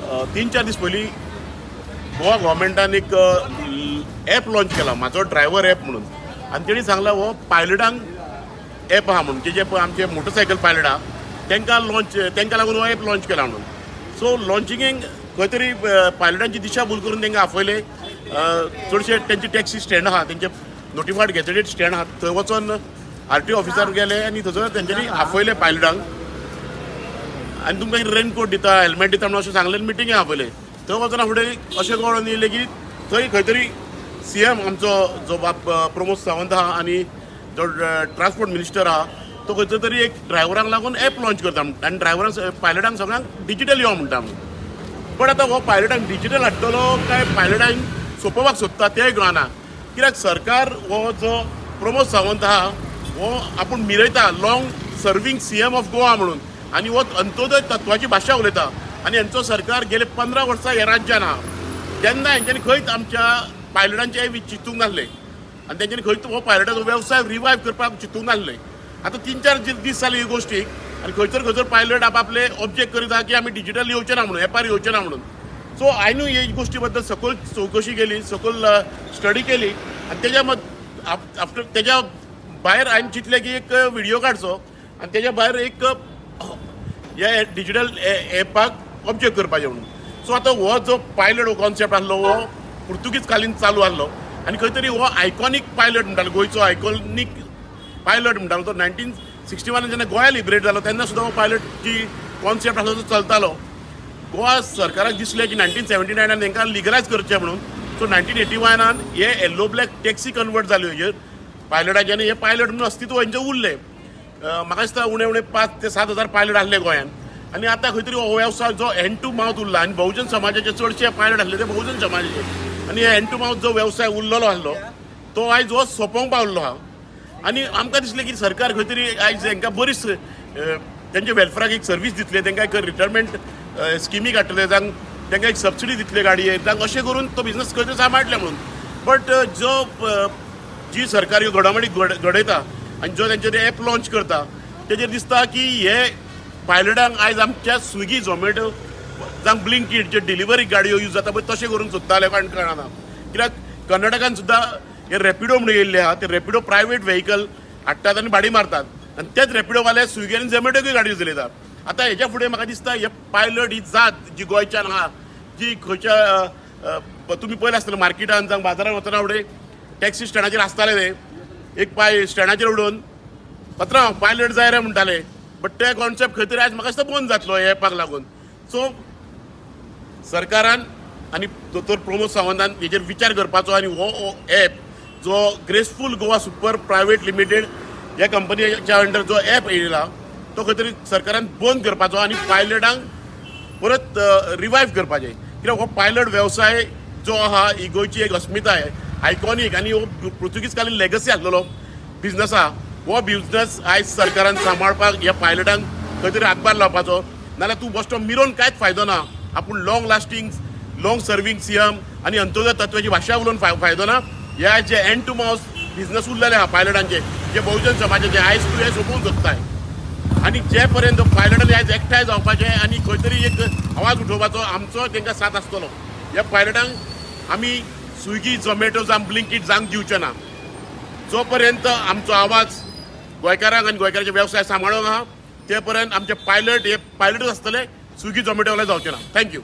3-4 दीस पयलीं गोवा गव्हर्मेंटान एक एप लॉंच केला, म्हाजो ड्रायव्हर एप म्हणून. आनी तेणी सांगला, हो पायलटांक एप आहा म्हणून, जे पळय आमचे मोटरसायकल पायलट आहा तांकां लॉंच, तांकां लागून हो एप लॉंच केला म्हणून. सो लॉंचिंगेक खंय तरी पायलटांची दिशाभूल करून तांकां आपयले. चडशे तेंचे टॅक्सी स्टँड आहा, तेंचे नोटिफायड गॅझेटेड स्टँड आहा, थंय वचोन आरटीओ ऑफिसर गेले आनी थंयसर तेंच्यांनी आपयले पायलटांक आनी तुमकां रेनकोट दिता, हेल्मेट दिता म्हणून अशें सांगलें. मिटिंगे आपयले. थंय वचना फुडें अशें कळोन येयलें की थंय खंय तरी सीएम आमचो जो बाब प्रमोद सावंत आहा आनी जो ट्रान्सपोर्ट मिनिस्टर आहा, तो खंयचो तरी एक ड्रायव्हरांक लागून एप लॉंच करता आनी ड्रायव्हरांक, पायलटांक सगळ्यांक डिजिटल यो म्हणटा म्हणून. पण आतां हो पायलटांक डिजिटल हाडटलो काय पायलटांक सोंपोवपाक सोदता तेंय कळना. कित्याक सरकार हो जो प्रमोद सावंत आहा, हो आपूण मिरयता long serving CM of Goa म्हणून आनी हो अंत्योदय तत्वाची भाशा उलयता आनी हेंचो सरकार गेले 15 वर्सां ह्या राज्यान आहा तेन्ना हेंच्यांनी खंयच आमच्या पायलटांचे चिंतूंक नासलें आनी तेंच्यांनी खंयच हो पायलटाचो वेवसाय रिवायव करपाक चिंतूंक नासलें. आतां 3-4 दीस जाले ही गोश्टीक आनी खंयसर खंयसर पायलट आपआपले ऑब्जेक्ट करीत की आमी डिजिटल येवचे ना म्हणून, एपार येवचे ना म्हणून. सो हांवें हे गोश्टी बद्दल सकयल चवकशी केली, सकयल स्टडी केली आनी तेज्या मद आफ्टर तेज्या भायर हांवें चिंतलें की एक व्हिडियो काडचो आनी तेज्या भायर एक ह्या डिजिटल एपाक ऑब्जेक्ट करपाचें म्हणून. सो आतां हो जो पायलट हो कॉन्सेप्ट आसलो, हो पुर्तुगीज कालीन चालू आसलो आनी खंय तरी हो आयकॉनीक पायलट म्हणटालो, गोंयचो आयकॉनीक पायलट म्हणटालो. तो 1961 जेन्ना गोंया लिबरेट जालो तेन्ना सुद्दां हो पायलट जी कॉन्सेप्ट आसलो तो चलतालो. गोवा सरकाराक दिसलें की 1979नान तांकां लिगलायज करचें म्हणून. सो 1981नान हे येल्लो ब्लॅक टॅक्सी कन्वर्ट जाल्यो हेजेर पायलटाचे आनी हे पायलट म्हणून अस्तित्व हेंचें उरलें. म्हाका दिसता उणे उणे 5 ते 7 हजार पायलट आसले गोंयान आनी आतां खंय तरी हो वेवसाय जो हँड टू मावथ उरला आनी बहुजन समाजाचे चडशे पायलट आसले ते बहुजन समाजाचे आनी हे हँड टू मावथ जो वेवसाय उरलेलो आसलो तो आयज हो सोंपोवंक पावल्लो आहा. आनी आमकां दिसलें की सरकार खंय तरी आयज हांकां बरीच तेंच्या वेलफेराक एक सर्वीस दितले, तांकां एक रिटायरमेंट स्किमी काडटले, जावं तांकां एक सबसिडी दितले गाडयेर, जावं अशें करून तो बिजनस खंय तरी सांबाळटले म्हणून. बट जो जी सरकार ह्यो घडामोडी घडयता आनी जो तेंचे एप लॉंच करता, तेजेर दिसता की हे पायलटांक आयज आमच्या स्विगी, झोमॅटो जावं ब्लिंकीट जे डिलिव्हरी गाडयो यूज जाता पळय, तशें करूंक सोदताले कारण कळना. कित्याक कर्नाटकान सुद्दां हे रॅपिडो म्हणून येयल्ले आहा. ते रॅपिडो प्रायवेट व्हेकल हाडटात आनी भाडी मारतात आनी तेच रॅपिडोवाले स्विगी आनी झोमॅटोकूय गाडयो चलयतात. आतां हेच्या फुडें म्हाका दिसता हे पायलट ही जात जी गोंयच्यान आहा, जी खंयच्या तुमी पळयलें आसतलें, मार्केटान जावं बाजारान वतना फुडें टॅक्सी स्टँडाचेर आसताले ते एक पांय स्टँडाचेर उडोवन "पत्रांव, पायलट जाय रे" म्हणटाले. बट ते कॉन्सेप्ट खंय तरी आयज म्हाका दिसता बंद जातलो ह्या एपाक लागून. सो सरकारान आनी दोतोर प्रमोद सावंतान हेजेर विचार करपाचो आनी हो एप जो graceful Goa super private limited ह्या कंपनीच्या अंडर जो एप येयला तो खंय तरी सरकारान बंद करपाचो आनी पायलटांक परत रिवायव करपाचें. कित्याक हो पायलट वेवसाय जो आहा ही गोंयची एक अस्मिताय, आयकॉनीक आनी हो पुर्तुगीज कालीन लेगसी आसलेलो बिजनस आहा. हो बिजनस आयज सरकारान सांबाळपाक ह्या पायलटांक खंय तरी हातभार लावपाचो, नाल्यार तूं बश्टो मिरोवन कांयच फायदो ना. आपूण long lasting, long serving CM आनी अंत्योदय तत्वाची भाशा उलोवन फायदो ना. ह्या जे हँड टू मावथ बिजनस उरलेले आहा पायलटांचे, जे बहुजन समाजाचे, आयज तूं हे सोंपोवंक सोदताय. आनी जे पर्यंत पायलटांनी आयज एकठांय जावपाचें आनी खंय तरी एक आवाज उठोवपाचो, आमचो तांकां साथ आसतलो. ह्या पायलटांक आमी स्विगी, झोमॅटो जावं ब्लिंकीट जावंक दिवचे ना. जो पर्यंत आमचो आवाज गोंयकारांक आनी गोंयकारांचे वेवसाय सांबाळूंक आहा, ते पर्यंत आमचे पायलट हे पायलटूच आसतले, स्विगी, झोमॅटोवाले जावचे ना. Thank you.